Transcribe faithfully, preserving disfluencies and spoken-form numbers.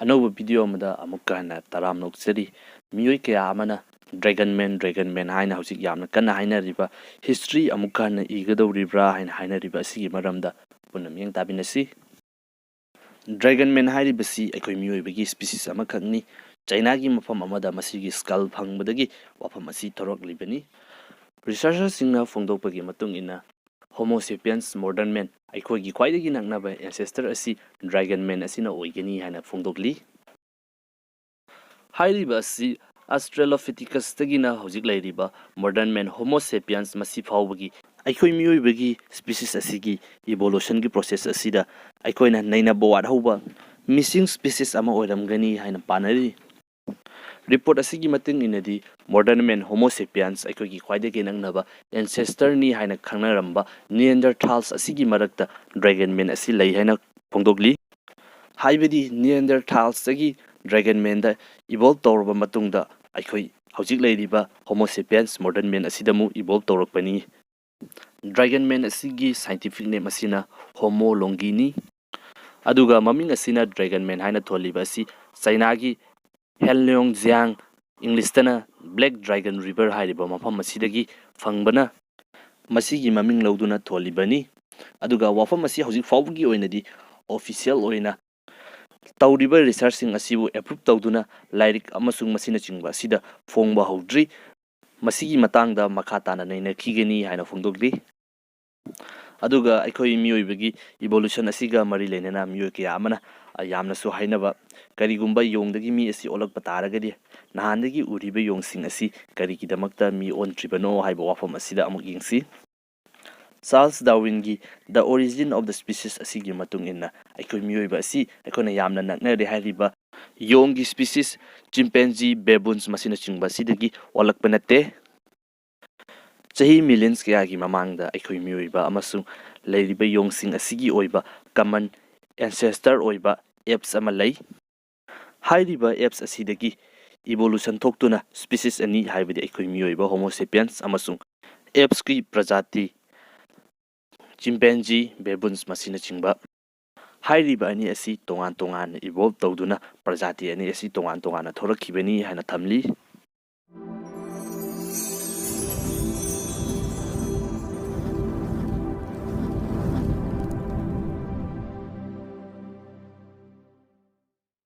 ꯑꯅꯧꯕ ꯚꯤꯗꯤꯑꯣ ꯑꯃꯗ ꯑꯃꯨꯛꯀ ꯍꯟꯅ ꯇꯔꯥꯝꯅ ꯑꯣꯛꯆꯔꯤ꯫ ꯃꯤꯑꯣꯏ ꯀꯌꯥ ꯑꯃꯅ ꯗ꯭ꯔꯦꯒꯟ ꯃꯦꯟ, ꯗ꯭ꯔꯦꯒꯟ ꯃꯦꯟ ꯍꯥꯏꯅ ꯍꯧꯖꯤꯛ ꯌꯥꯝꯅ ꯀꯟꯅ ꯍꯥꯏꯅꯔꯤꯕ, ꯍꯤꯁꯇ꯭ꯔꯤ ꯑꯃꯨꯛꯀ ꯍꯟꯅ ꯏꯒꯗꯧꯔꯤꯕ꯭ꯔꯥ ꯍꯥꯏꯅ ꯍꯥꯏꯅꯔꯤꯕ ꯑꯁꯤꯒꯤ ꯃꯔꯝꯗ ꯄꯨꯟꯅ ꯃꯤꯠꯌꯦꯡ ꯇꯥꯃꯤꯟꯅꯁꯤ꯫ ꯗ꯭ꯔꯦꯒꯟ ꯃꯦꯟ ꯍꯥꯏꯔꯤꯕꯁꯤ ꯑꯩꯈꯣꯏ ꯃꯤꯑꯣꯏꯕꯒꯤ ꯁ꯭ꯄꯤꯁꯤꯁ ꯑꯃꯈꯛꯅꯤ꯫ ꯆꯩꯅꯥꯒꯤ ꯃꯐꯝ ꯑꯃꯗ ꯃꯁꯤꯒꯤ ꯁ꯭ꯀꯜ ꯐꯪꯕꯗꯒꯤ ꯋꯥꯐꯝ ꯑꯁꯤ ꯊꯣꯔꯛꯂꯤꯕꯅꯤ꯫ ꯔꯤꯁꯔꯆꯔꯁꯤꯡꯅ ꯐꯣꯡꯗꯣꯛꯄꯒꯤ ꯃꯇꯨꯡ ꯏꯟꯅ, ꯍꯣꯃꯣ ꯁꯦꯄꯤꯌꯟꯁ ꯃꯣꯗꯔꯟ ꯃꯦꯟ, ꯑꯩꯈꯣꯏꯒꯤ ꯈ꯭ꯋꯥꯏꯗꯒꯤ ꯅꯛꯅꯕ ꯑꯦꯟꯁꯦꯁꯇꯔ ꯑꯁꯤ ꯗ꯭ꯔꯦꯒꯟ ꯃꯦꯟ ꯑꯁꯤꯅ ꯑꯣꯏꯒꯅꯤ ꯍꯥꯏꯅ ꯐꯣꯡꯗꯣꯛꯂꯤ꯫ ꯍꯥꯏꯔꯤꯕ ꯑꯁꯤ ꯑꯁꯇ꯭ꯔꯦꯂꯣꯐꯤꯊꯤꯀꯁꯇꯒꯤꯅ ꯍꯧꯖꯤꯛ ꯂꯩꯔꯤꯕ ꯃꯣꯗꯔꯟ ꯃꯦꯟ ꯍꯣꯃꯣ ꯁꯦꯄꯤꯌꯟꯁ ꯃꯁꯤ ꯐꯥꯎꯕꯒꯤ ꯑꯩꯈꯣꯏ ꯃꯤꯑꯣꯏꯕꯒꯤ ꯁ꯭ꯄꯤꯁꯤꯁ ꯑꯁꯤꯒꯤ ꯏꯚꯣꯂꯨꯁꯟꯒꯤ ꯄ꯭ꯔꯣꯁꯦꯁ ꯑꯁꯤꯗ ꯑꯩꯈꯣꯏꯅ ꯅꯩꯅꯕ ꯋꯥꯠꯍꯧꯕ ꯃꯤꯁꯤꯡ ꯁ꯭ꯄꯤꯁꯤꯁ ꯑꯃ ꯑꯣꯏꯔꯝꯒꯅꯤ ꯍꯥꯏꯅ ꯄꯥꯅꯔꯤ꯫ ꯔꯤꯄꯣꯔꯠ ꯑꯁꯤꯒꯤ ꯃꯇꯨꯡ ꯏꯟꯅꯗꯤ, ꯃꯣꯗꯔꯟ ꯃꯦꯟ ꯍꯣꯃꯣ ꯁꯦꯄꯤꯌꯟꯁ ꯑꯩꯈꯣꯏꯒꯤ ꯈ꯭ꯋꯥꯏꯗꯒꯤ ꯅꯛꯅꯕ ꯑꯦꯟꯁꯦꯁꯇꯔꯅꯤ ꯍꯥꯏꯅ ꯈꯪꯅꯔꯝꯕ ꯅꯤꯌꯦꯟꯗꯔꯊꯥꯜꯁ ꯑꯁꯤꯒꯤ ꯃꯔꯛꯇ ꯗ꯭ꯔꯦꯒꯟ ꯃꯦꯟ ꯑꯁꯤ ꯂꯩ ꯍꯥꯏꯅ ꯐꯣꯡꯗꯣꯛꯂꯤ꯫ ꯍꯥꯏꯕꯗꯤ ꯅꯤꯌꯦꯟꯗꯔꯊꯥꯜꯁꯇꯒꯤ ꯗ꯭ꯔꯦꯒꯟ ꯃꯦꯟꯗ ꯏꯚꯣꯜꯕ ꯇꯧꯔꯕ ꯃꯇꯨꯡꯗ ꯑꯩꯈꯣꯏ ꯍꯧꯖꯤꯛ ꯂꯩꯔꯤꯕ ꯍꯣꯃꯣ ꯁꯦꯄꯤꯌꯟꯁ ꯃꯣꯗꯔꯟ ꯃꯦꯟ ꯑꯁꯤꯗ ꯑꯃꯨꯛ ꯏꯚꯣꯜꯕ ꯇꯧꯔꯛꯄꯅꯤ꯫ ꯗ꯭ꯔꯦꯒꯟ ꯃꯦꯟ ꯑꯁꯤꯒꯤ ꯁꯥꯏꯟꯇꯤꯐꯤꯛ ꯅꯦꯝ ꯑꯁꯤꯅ ꯍꯣꯃꯣ ꯂꯣꯡꯒꯤꯅꯤ꯫ ꯑꯗꯨꯒ ꯃꯃꯤꯡ ꯑꯁꯤꯅ ꯗ꯭ꯔꯦꯒꯟ ꯃꯦꯟ ꯍꯥꯏꯅ ꯊꯣꯜꯂꯤꯕ ꯑꯁꯤ ꯆꯩꯅꯥꯒꯤ ꯍꯦꯟꯂꯣꯡ ꯖꯤꯌꯥꯡ, ꯏꯪꯂꯤꯁꯇꯅ ꯕ꯭ꯂꯦꯛ ꯗ꯭ꯔꯦꯒꯟ ꯔꯤꯚꯔ ꯍꯥꯏꯔꯤꯕ ꯃꯐꯝ ꯑꯁꯤꯗꯒꯤ ꯐꯪꯕꯅ ꯃꯁꯤꯒꯤ ꯃꯃꯤꯡ ꯂꯧꯗꯨꯅ ꯊꯣꯜꯂꯤꯕꯅꯤ꯫ ꯑꯗꯨꯒ ꯋꯥꯐꯝ ꯑꯁꯤ ꯍꯧꯖꯤꯛ ꯐꯥꯎꯕꯒꯤ ꯑꯣꯏꯅꯗꯤ ꯑꯣꯐꯤꯁꯤꯌꯦꯜ ꯑꯣꯏꯅ ꯇꯧꯔꯤꯕ ꯔꯤꯁꯔꯆꯁꯤꯡ ꯑꯁꯤꯕꯨ ꯑꯦꯄ꯭ꯔꯨꯞ ꯇꯧꯗꯨꯅ ꯂꯥꯏꯔꯤꯛ ꯑꯃꯁꯨꯡ ꯃꯁꯤꯅꯆꯤꯡꯕ ꯑꯁꯤꯗ ꯐꯣꯡꯕ ꯍꯧꯗ꯭ꯔꯤ꯫ ꯃꯁꯤꯒꯤ ꯃꯇꯥꯡꯗ ꯃꯈꯥ ꯇꯥꯅ ꯅꯩꯅꯈꯤꯒꯅꯤ ꯍꯥꯏꯅ ꯐꯣꯡꯗꯣꯛꯂꯤ꯫ ꯑꯗꯨꯒ ꯑꯩꯈꯣꯏ ꯃꯤꯑꯣꯏꯕꯒꯤ ꯏꯚꯣꯂꯨꯁꯟ ꯑꯁꯤꯒ ꯃꯔꯤ ꯂꯩꯅꯅ ꯃꯤꯑꯣꯏ ꯀꯌꯥ ꯑꯃꯅ, ꯑ, ꯌꯥꯝꯅꯁꯨ ꯍꯥꯏꯅꯕ, ꯀꯔꯤꯒꯨꯝꯕ ꯌꯣꯡꯗꯒꯤ ꯃꯤ ꯑꯁꯤ ꯑꯣꯜꯂꯛꯄ ꯇꯥꯔꯒꯗꯤ ꯅꯍꯥꯟꯗꯒꯤ ꯎꯔꯤꯕ ꯌꯣꯡꯁꯤꯡ ꯑꯁꯤ ꯀꯔꯤꯒꯤꯗꯃꯛꯇ ꯃꯤ ꯑꯣꯟꯗ꯭ꯔꯤꯕꯅꯣ ꯍꯥꯏꯕ ꯋꯥꯐꯝ ꯑꯁꯤꯗ ꯑꯃꯨꯛ ꯌꯦꯡꯁꯤ꯫ ꯆꯥꯔꯜꯁ ꯗꯥꯔꯋꯤꯟꯒꯤ The Origin of the Species ꯑꯁꯤꯒꯤ ꯃꯇꯨꯡ ꯏꯟꯅ, ꯑꯩꯈꯣꯏ ꯃꯤꯑꯣꯏꯕ ꯑꯁꯤ ꯑꯩꯈꯣꯏꯅ ꯌꯥꯝꯅ ꯅꯛꯅꯔꯦ ꯍꯥꯏꯔꯤꯕ ꯌꯣꯡꯒꯤ ꯁ꯭ꯄꯤꯁꯤꯁ, ꯆꯤꯝꯄꯦꯟꯖꯤ, ꯕꯦꯕꯨꯟꯁ ꯃꯁꯤꯅꯆꯤꯡꯕ ꯑꯁꯤꯗꯒꯤ ꯑꯣꯜꯂꯛꯄ ꯅꯠꯇꯦ꯫ ꯆꯍꯤ ꯃꯤꯂꯤꯌꯟꯁ ꯀꯌꯥꯒꯤ ꯃꯃꯥꯡꯗ ꯑꯩꯈꯣꯏ ꯃꯤꯑꯣꯏꯕ ꯑꯃꯁꯨꯡ ꯂꯩꯔꯤꯕ ꯌꯣꯡꯁꯤꯡ ꯑꯁꯤꯒꯤ ꯑꯣꯏꯕ ꯀꯃꯟ ꯑꯦꯟꯁꯦꯁꯇꯔ ꯑꯣꯏꯕ ꯑꯦꯞꯁ ꯑꯃ ꯂꯩ꯫ ꯍꯥꯏꯔꯤꯕ ꯑꯦꯞꯁ ꯑꯁꯤꯗꯒꯤ ꯏꯚꯣꯂꯨꯁꯟ ꯊꯣꯛꯇꯨꯅ ꯁ꯭ꯄꯤꯁꯤꯁ ꯑꯅꯤ, ꯍꯥꯏꯕꯗꯤ ꯑꯩꯈꯣꯏ ꯃꯤꯑꯣꯏꯕ ꯍꯣꯃꯣ ꯁꯦꯄꯤꯌꯟꯁ ꯑꯃꯁꯨꯡ ꯑꯦꯞꯁꯀꯤ ꯄ꯭ꯔꯖꯥꯇꯤ ꯆꯤꯝꯄꯦꯟꯖꯤ, ꯕꯦꯕꯨꯟꯁ ꯃꯁꯤꯅꯆꯤꯡꯕ ꯍꯥꯏꯔꯤꯕ ꯑꯅꯤ ꯑꯁꯤ ꯇꯣꯉꯥꯟ ꯇꯣꯉꯥꯟꯅ evolve ꯇꯧꯗꯨꯅ ꯄ꯭ꯔꯖꯥꯇꯤ ꯑꯅꯤ ꯑꯁꯤ ꯇꯣꯉꯥꯟ ꯇꯣꯉꯥꯟꯅ ꯊꯣꯔꯛꯈꯤꯕꯅꯤ ꯍꯥꯏꯅ ꯊꯝꯂꯤ꯫